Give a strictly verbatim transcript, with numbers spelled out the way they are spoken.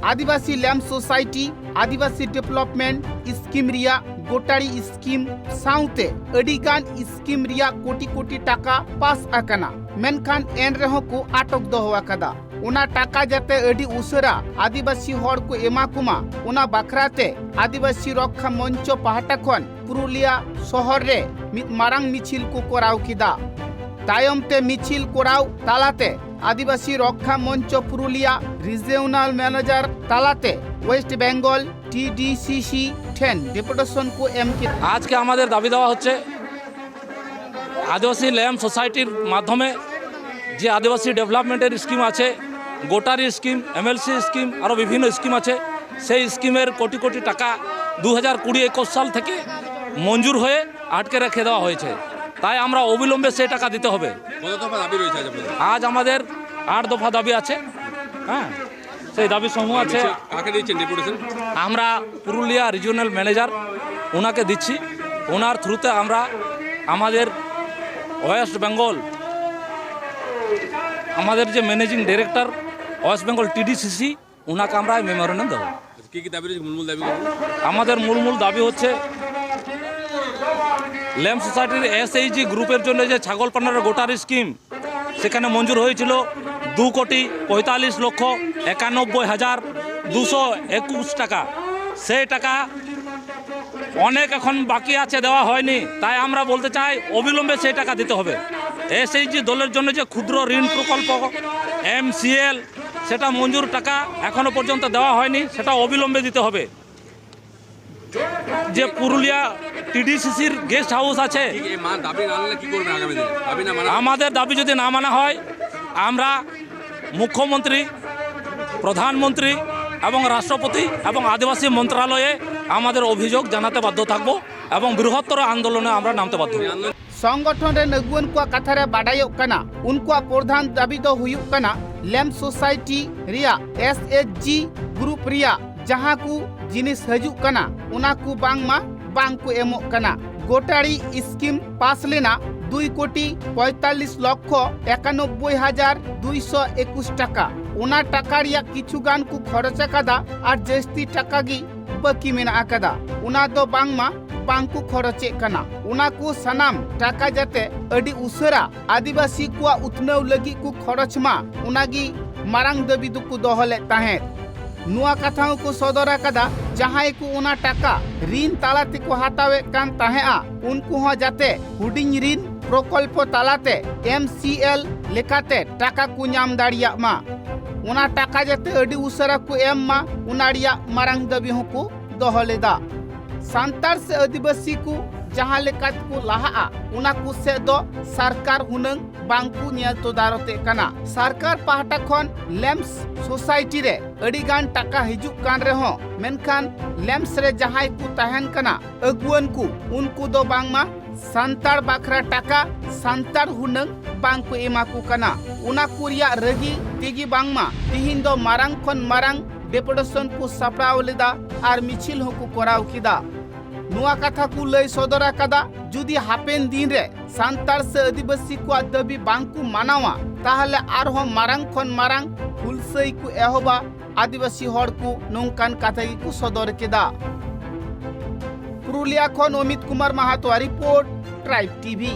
ᱟᱹᱫᱤᱵᱟᱹᱥᱤ lamp society, ᱟᱹᱫᱤᱵᱟᱹᱥᱤ development scheme ᱨᱮᱭᱟᱜ ᱜᱳᱴᱟᱲᱤ scheme ᱥᱟᱶᱛᱮ ᱟᱹᱰᱤ ᱜᱟᱱ ᱥᱠᱤᱢ ᱨᱮᱭᱟᱜ ᱠᱳᱴᱤ ᱠᱳᱴᱤ ᱴᱟᱠᱟ ᱯᱟᱥ ᱟᱠᱟᱱᱟ, ᱢᱮᱱᱠᱷᱟᱱ ᱮᱱ ᱨᱮᱦᱚᱸ ᱠᱚ ᱟᱴᱚᱠ ᱫᱚᱦᱚ ᱟᱠᱟᱫᱟ᱾ ᱚᱱᱟ ᱴᱟᱠᱟ ᱡᱟᱛᱮ ᱟᱹᱰᱤ ᱩᱥᱟᱹᱨᱟ ᱟᱹᱫᱤᱵᱟᱹᱥᱤ ᱦᱚᱲ ᱠᱚ ᱮᱢᱟ ᱠᱚᱢᱟ, ᱚᱱᱟ ᱵᱟᱠᱷᱨᱟ ᱛᱮ ᱟᱹᱫᱤᱵᱟᱹᱥᱤ ᱨᱚᱠᱠᱷᱟ ᱢᱚᱧᱪᱚ ᱯᱟᱦᱴᱟ ᱠᱷᱚᱱ ᱯᱩᱨᱩᱞᱤᱭᱟ ᱥᱚᱦᱚᱨ ᱨᱮ ᱢᱤᱫ ᱢᱟᱨᱟᱝ ᱢᱤᱪᱷᱤᱞ ᱠᱚ ᱠᱚᱨᱟᱣ ᱠᱮᱫᱟ᱾ ᱛᱟᱭᱚᱢ ᱛᱮ ᱢᱤᱪᱷᱤᱞ ᱠᱚᱨᱟᱣ ᱛᱟᱞᱟᱛᱮ ᱟᱹᱫᱤᱵᱟᱹᱥᱤ ᱨᱚᱠᱠᱷᱟ ᱢᱚᱧᱪᱚ ᱯᱩᱨᱩᱞᱤᱭᱟ ᱨᱤᱡᱤᱭᱚᱱᱟᱞ ᱢᱮᱱᱮᱡᱟᱨ ᱛᱟᱞᱟᱛᱮ ᱳᱭᱮᱥᱴ ᱵᱮᱝᱜᱚᱞ ᱴᱤᱰᱤᱥᱤᱥᱤ ᱴᱷᱮᱱ ᱰᱮᱯᱩᱴᱮᱥᱚᱱ ᱠᱚ ᱮᱢ ᱠᱮᱫᱟ᱾ আজকে আমাদের দাবি দাওয়া হচ্ছে আদিবাসী ল্যাম্প সোসাইটির মাধ্যমে যে আদিবাসী ডেভেলপমেন্টের স্কিম আছে, গোটারি স্কিম, এমএলসি স্কিম, আরও বিভিন্ন স্কিম আছে, সেই স্কিমের কোটি কোটি টাকা দু হাজার কুড়ি একুশ সাল থেকে মঞ্জুর হয়ে আটকে রেখে দেওয়া হয়েছে। তাই আমরা অবিলম্বে সেই টাকা দিতে হবে। কত দফা দাবি রয়েছে আজ আপনাদের? আজ আমাদের আট দফা দাবি আছে। হ্যাঁ, সেই দাবি সমূহ আছে। কাকে দিচ্ছেন ডেপুটেশন? আমরা পুরুলিয়া রিজিওনাল ম্যানেজার, ওনাকে দিচ্ছি। ওনার থ্রুতে আমরা আমাদের ওয়েস্ট বেঙ্গল, আমাদের যে ম্যানেজিং ডাইরেক্টর ওয়েস্ট বেঙ্গল টিডিসিসি, ওনাকে আমরা মেমোরেন্ডাম দেবো। কি কি দাবি রয়েছে, মূল মূল দাবিগুলো? আমাদের মূল মূল দাবি হচ্ছে ল্যাম্প সোসাইটির এসএইচজি গ্রুপের জন্য যে ছাগল পান্নার গোটারি স্কিম, সেখানে মঞ্জুর হয়েছিল দু কোটি পঁয়তাল্লিশ লক্ষ একানব্বই হাজার দুশো একুশ টাকা। সেই টাকা অনেক এখন বাকি আছে, দেওয়া হয়নি। তাই আমরা বলতে চাই, অবিলম্বে সেই টাকা দিতে হবে। এসএইচজি দলের জন্য যে ক্ষুদ্র ঋণ প্রকল্প, এমসিএল, সেটা মঞ্জুর টাকা এখনো পর্যন্ত দেওয়া হয়নি, সেটা অবিলম্বে দিতে হবে। যে পুরুলিয়া টিডিসিসির গেস্ট হাউস আছে, কি, এই মা দাবি না আনলে কি করবেন আগামী দিনে? দাবি না মানা আমাদের দাবি যদি না মানা হয়, আমরা মুখ্যমন্ত্রী, প্রধানমন্ত্রী এবং রাষ্ট্রপতি এবং আদিবাসী মন্ত্রণালয়ে আমাদের অভিযোগ জানাতে বাধ্য থাকব এবং বৃহত্তর আন্দোলনে আমরা নামতে বাধ্য হব। সংগঠন ᱨᱮᱱ ᱟᱹᱜᱩᱣᱟᱹᱱ ᱠᱚᱣᱟᱜ ᱠᱟᱛᱷᱟ ᱨᱮ ᱵᱟᱰᱟᱭᱚᱜ ᱠᱟᱱᱟ, ᱩᱱᱠᱩᱣᱟᱜ ᱯᱨᱚᱫᱷᱟᱱ ᱫᱟᱹᱵᱤ ᱫᱚ ᱦᱩᱭᱩᱜ ᱠᱟᱱᱟ ᱞᱮᱢᱯ ᱥᱳᱥᱟᱭᱴᱤ ᱨᱮᱭᱟᱜ ᱮᱥ ᱮᱪ ᱡᱤ ᱜᱨᱩᱯ ᱨᱮᱭᱟᱜ ᱡᱟᱦᱟᱸ ᱠᱚ ᱡᱤᱱᱤᱥ ᱦᱤᱡᱩᱜ ᱠᱟᱱᱟ, ᱚᱱᱟ ᱠᱚ ᱵᱟᱝᱢᱟ ᱵᱟᱝ ᱠᱚ ᱮᱢᱚᱜ ᱠᱟᱱᱟ᱾ ᱜᱳᱴᱟᱲᱤ ᱥᱠᱤᱢ ᱯᱟᱥ ᱞᱮᱱᱟ ᱫᱩᱭ ᱠᱳᱴᱤ ᱯᱚᱸᱭᱛᱟᱞᱞᱤᱥ ᱞᱚᱠᱷᱚ ᱮᱠᱟᱱᱚᱵᱵᱳᱭ ᱦᱟᱡᱟᱨ ᱫᱩᱭᱥᱚ ᱮᱠᱩᱥ ᱴᱟᱠᱟ᱾ ᱚᱱᱟ ᱴᱟᱠᱟ ᱨᱮᱭᱟᱜ ᱠᱤᱪᱷᱩ ᱜᱟᱱ ᱠᱚ ᱠᱷᱚᱨᱚᱪ ᱟᱠᱟᱫᱟ ᱟᱨ ᱡᱟᱹᱥᱛᱤ ᱴᱟᱠᱟ ᱜᱮ ᱵᱟᱹᱠᱤ ᱢᱮᱱᱟᱜ ᱟᱠᱟᱫᱟ᱾ ᱚᱱᱟ ᱫᱚ ᱵᱟᱝᱢᱟ ᱵᱟᱝ ᱠᱚ ᱠᱷᱚᱨᱚᱪᱮᱫ ᱠᱟᱱᱟ᱾ ᱚᱱᱟ ᱠᱚ ᱥᱟᱱᱟᱢ ᱴᱟᱠᱟ ᱡᱟᱛᱮ ᱟᱹᱰᱤ ᱩᱥᱟᱹᱨᱟ ᱟᱹᱫᱤᱵᱟᱹᱥᱤ ᱠᱚᱣᱟᱜ ᱩᱛᱱᱟᱹᱣ ᱞᱟᱹᱜᱤᱫ ᱠᱚ ᱠᱷᱚᱨᱚᱪ ᱢᱟ, ᱚᱱᱟ ᱜᱮ ᱢᱟᱨᱟᱝ ᱫᱟᱹᱵᱤ ᱫᱚᱠᱚ ᱫᱚᱦᱚ ᱞᱮᱫ ᱛᱟᱦᱮᱸᱫ᱾ ᱱᱚᱣᱟ ᱠᱟᱛᱷᱟ ᱦᱚᱸᱠᱚ ᱥᱚᱫᱚᱨ ᱟᱠᱟᱫᱟ, ᱡᱟᱦᱟᱸᱭ ᱠᱚ ᱚᱱᱟ ᱴᱟᱠᱟ ᱨᱤᱱ ᱛᱟᱞᱟ ᱛᱮᱠᱚ ᱦᱟᱛᱟᱣᱮᱫ ᱠᱟᱱ ᱛᱟᱦᱮᱸᱫᱼᱟ, ᱩᱱᱠᱩ ᱦᱚᱸ ᱡᱟᱛᱮ ᱦᱩᱰᱤᱧ ᱨᱤᱱ ᱯᱨᱚᱠᱚᱞᱯᱚ ᱛᱟᱞᱟᱛᱮ, ᱮᱢ ᱥᱤ ᱮᱞ, ᱞᱮᱠᱟᱛᱮ ᱴᱟᱠᱟ ᱠᱚ ᱧᱟᱢ ᱫᱟᱲᱮᱭᱟᱜ ᱢᱟ, ᱚᱱᱟ ᱴᱟᱠᱟ ᱡᱟᱛᱮ ᱟᱹᱰᱤ ᱩᱥᱟᱹᱨᱟ ᱠᱚ ᱮᱢ ᱢᱟ, ᱚᱱᱟ ᱨᱮᱭᱟᱜ ᱢᱟᱨᱟᱝ ᱫᱟᱹᱵᱤ ᱦᱚᱸᱠᱚ ᱫᱚᱦᱚ ᱞᱮᱫᱟ᱾ ᱥᱟᱱᱛᱟᱲ ᱥᱮ ᱟᱹᱫᱤᱵᱟᱹᱥᱤ ᱠᱚ ᱡᱟᱦᱟᱸ ᱞᱮᱠᱟ ᱛᱮᱠᱚ ᱞᱟᱦᱟᱜᱼᱟ, ᱚᱱᱟ ᱠᱚ ᱥᱮᱫ ᱫᱚ ᱥᱚᱨᱠᱟᱨ ᱦᱩᱱᱟᱹᱝ ᱵᱟᱝ ᱠᱚ ᱧᱮᱞ ᱛᱚᱫᱟᱨᱚᱛᱮᱫ ᱠᱟᱱᱟ᱾ ᱥᱚᱨᱠᱟᱨ ᱯᱟᱦᱴᱟ ᱠᱷᱚᱱ ᱞᱮᱢᱯᱥ ᱥᱳᱥᱟᱭᱴᱤ ᱨᱮ ᱟᱹᱰᱤ ᱜᱟᱱ ᱴᱟᱠᱟ ᱦᱤᱡᱩᱜ ᱠᱟᱱ ᱨᱮᱦᱚᱸ, ᱢᱮᱱᱠᱷᱟᱱ ᱞᱮᱢᱯᱥ ᱨᱮ ᱡᱟᱦᱟᱸᱭ ᱠᱚ ᱛᱟᱦᱮᱱ ᱠᱟᱱᱟ ᱟᱹᱜᱩᱣᱟᱹᱱ ᱠᱚ, ᱩᱱᱠᱩ ᱫᱚ ᱵᱟᱝᱢᱟ ᱥᱟᱱᱛᱟᱲ ᱵᱟᱠᱷᱨᱟ ᱴᱟᱠᱟ ᱥᱟᱱᱛᱟᱲ ᱦᱩᱱᱟᱹᱝ ᱵᱟᱝ ᱠᱚ ᱮᱢᱟ ᱠᱚ ᱠᱟᱱᱟ᱾ ᱚᱱᱟ ᱠᱚ ᱨᱮᱭᱟᱜ ᱨᱟᱹᱜᱤ ᱛᱮᱜᱮ ᱵᱟᱝᱢᱟ ᱛᱤᱦᱤᱧ ᱫᱚ ᱢᱟᱨᱟᱝ ᱠᱷᱚᱱ ᱢᱟᱨᱟᱝ ᱰᱮᱯᱩᱴᱮᱥᱚᱱ ᱠᱚ ᱥᱟᱯᱲᱟᱣ ᱞᱮᱫᱟ ᱟᱨ ᱢᱤᱪᱷᱤᱞ ᱦᱚᱸᱠᱚ ᱠᱚᱨᱟᱣ ᱠᱮᱫᱟ᱾ ᱱᱚᱣᱟ ᱠᱟᱛᱷᱟ ᱠᱚ ᱞᱟᱹᱭ ᱥᱚᱫᱚᱨ ᱟᱠᱟᱫᱟ, ᱡᱩᱫᱤ ᱦᱟᱯᱮᱱ ᱫᱤᱱ ᱨᱮ ᱥᱟᱱᱛᱟᱲ ᱥᱮ ᱟᱹᱫᱤᱵᱟᱹᱥᱤ ᱠᱚᱣᱟᱜ ᱫᱟᱹᱵᱤ ᱵᱟᱝ ᱠᱚ ᱢᱟᱱᱟᱣᱟ, ᱛᱟᱦᱚᱞᱮ ᱟᱨᱦᱚᱸ ᱢᱟᱨᱟᱝ ᱠᱷᱚᱱ ᱢᱟᱨᱟᱝ ᱦᱩᱞᱥᱟᱹᱭ ᱠᱚ ᱮᱦᱚᱵᱟ, ᱟᱹᱫᱤᱵᱟᱹᱥᱤ ᱦᱚᱲ ᱠᱚ ᱱᱚᱝᱠᱟᱱ ᱠᱟᱛᱷᱟ ᱜᱮᱠᱚ ᱥᱚᱫᱚᱨ ᱠᱮᱫᱟ᱾ ᱯᱩᱨᱩᱞᱤᱭᱟ ᱠᱷᱚᱱ ᱚᱢᱤᱛ ᱠᱩᱢᱟᱨ ᱢᱟᱦᱟᱛᱚᱣᱟᱜ ᱨᱤᱯᱳᱨᱴ, ᱴᱨᱟᱭᱤᱵᱽ ᱴᱤᱵᱷᱤ᱾